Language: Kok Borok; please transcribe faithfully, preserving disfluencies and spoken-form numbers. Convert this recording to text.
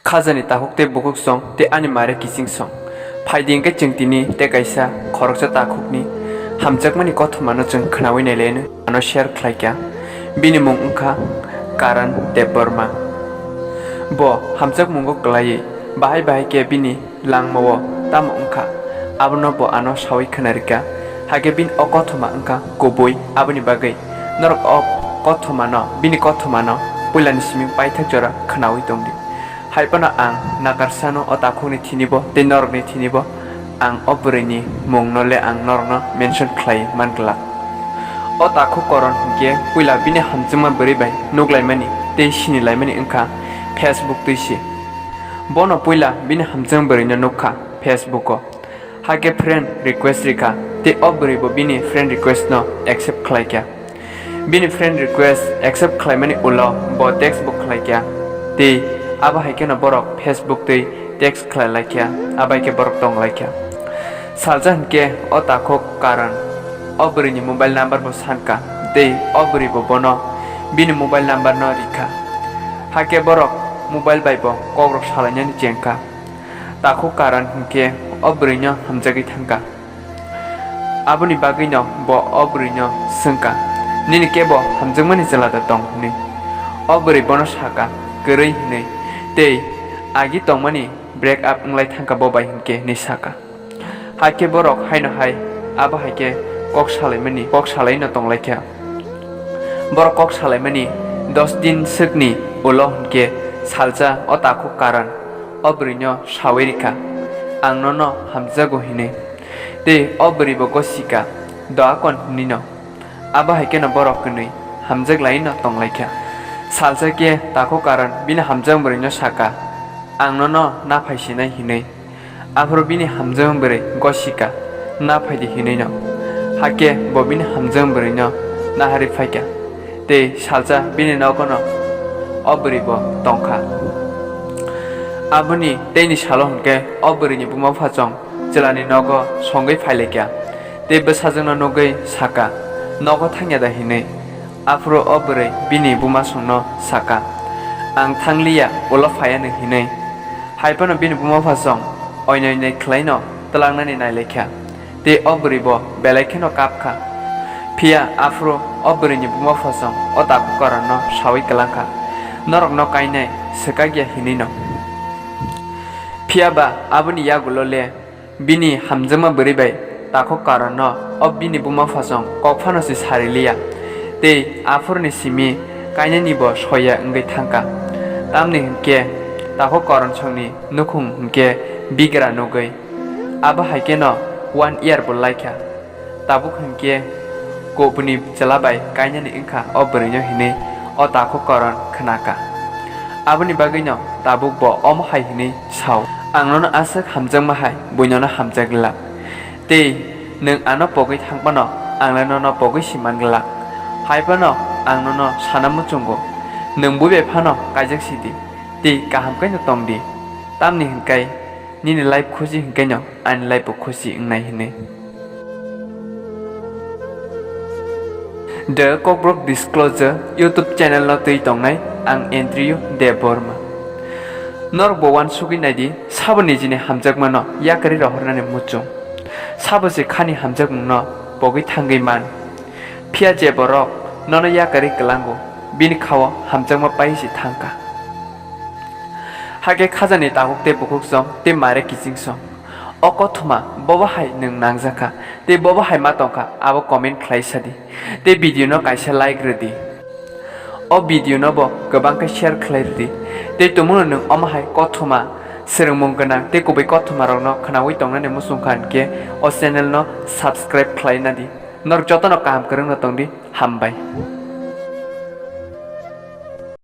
Khajani takhuk tei bukhuk song tei ani mare kiching song. Phaidi hwnkhe chwng tini tei kaisa khoroksa takhukni hamjakmani kothomano chwng khwnawi nailaino ano share khlaikha. Bini mung wngkha Karan Debbarma. Bo hamjakmungo kwlaiwi bahai bahai khe bini langmao tamo wngkha, abono bo ano sawi khwnarikha. Hakhe bini o kothoma wngkha kubui, aboni bagwi norok o kothomano, bini kothomano puilani simi paithak jora khwnawi tongdi. Haiphano ang nakarsano o takhukni thinibo tei norokni thinibo ang o bwrwini mungno le ang norokno mention khlai man glak. O takhuk Karan hinkhe puila bini hamjakma bwrwi bai nuklaimani tei sinilaimani wngkha Facebook twi se. Bono puila bini hamjakma bwrwino nukha Facebook-o. Hakhe friend request rikha tei o bwrwibo bini friend request-no accept khlaikha. Bini friend request accept khlaimani ulo bo text bo khlaikha tei abo hai kheno borok Facebook twi text khlailaikha, abai khe borok tonglaikha. Salsa hinkhe o takhuk Karan o bwrwini mobile number bo sankha tei o bwrwibo bono bini mobile number-no rikha. Hakhe borok mobile bai bo kokrok salainani chengkha. Takhuk Karan hinkhe o bwrwino hamjagwi thangkha. Aboni bagwino bo o bwrwino swngkha, "Nini kebo hamjakmani chwla da tong?" hwnwi. O bwrwi bono sakha, "Kwrwi," hwnwi, tei agi tongmani break up wnglai thangkha bo bai hinkhe hwnwi sakha. Hakhe borok haino hai abo hai khe kok salaimani, kok salaino tonglaikha. Borok kok salaimani dos din swkni ulo hinkhe salsa o takhuk Karan o bwrwino sawi rikha, "Ang nono hamjago," hinwi. Tei o bwrwibo gosika, "Doakon," hinwino. Abo hai kheno borok kwnwi hamjak laino tonglaikha. Salsa khe takhuk Karan bini hamjak bwrwino sakha, "Ang nono naphai sinai," hinwi. Aphuru bini hamjak bwrwi gosika, "Naphaidi," hinwino. Hakhe bo bini hamjak bwrwino naharwi phaikha. Tei salsa bini nogono o bwrwibo tongkha. Aboni teini salo hinkhe o bwrwini buma phachong chwlani nogo songwi phailaikha. Tei bwsajwkno nugwi sakha, "Nogo thangya da?" hinwi. Aphuru o bwrwi bini bumasongno sakha, "Ang thangliya, ulo phaiya," hinwi. Haiphano bini bumaphasong oinoi noi khlaino twlangnani nailaikha. Tei o bwrwibo belai kheno kapkha. Phiya aphuru o bwrwini bumaphasong o takhuk Karanno sawi kwlangkha, "Norokno kainai swkakya," hinwino. Phiya ba aboni yagulo le bini hamjakma bwrwi bai takhuk Karanno o bini bumaphasong kok phano se sari liya. Tei aphuruni simi kainani bo soya wngwi thangkha. Tamni hinkhe takhuk Karan songni nukhung hinkhe bigra nugwi. Abo hai kheno one year bo laikha. Tabuk hinkhe kubuni chwla bai kainani wngkha o bwrwino hinwi o takhuk Karan khnakha. Aboni bagwino tabuk bo omo hai hinwi sao, "Ang nono aswk hamjakma hai buinono hamjak glak. Tei nwng ano pogwi thang phano ang le nono pogwi si man glak. Hai phano ang nono sana muchungo, nwng bui bai phano kaijak si di, tei kaham khaino tong di. Tamni hinkhe nini life khusi hinkhe no ani life bo khusi wngnai," hinwi. The Kokborok Disclosure YouTube channel no twi tongnai ang Andrew Debbarma. Norok bo uansugwi naidi, sabo nijini hamjakmano yakarwi rohornani muchung. Sabo se khani hamjakmungno pogwi thangwi man. Phiya je borok nono yakarwi kwlango, bini khao hamjakma pai se thangkha. Hakhe khajani takhuk tei bukhuk song tei mare kiching song. O kothoma bobo hai nwng nangjakha tei bobo hai ma tongkha, abo comment khlai sadi. Tei video no kaisa like rwdi. O video no bo kwbang khe share khlai rwdi. Tei tumungno nwng omo hai kothoma swrwngmung gwnang tei kubui kothoma rokno khwnawi tongnani muchung kha hinkhe o channel no subscribe khlai nadi. Norok jotono kaham kwrwngno tongdi, hambai.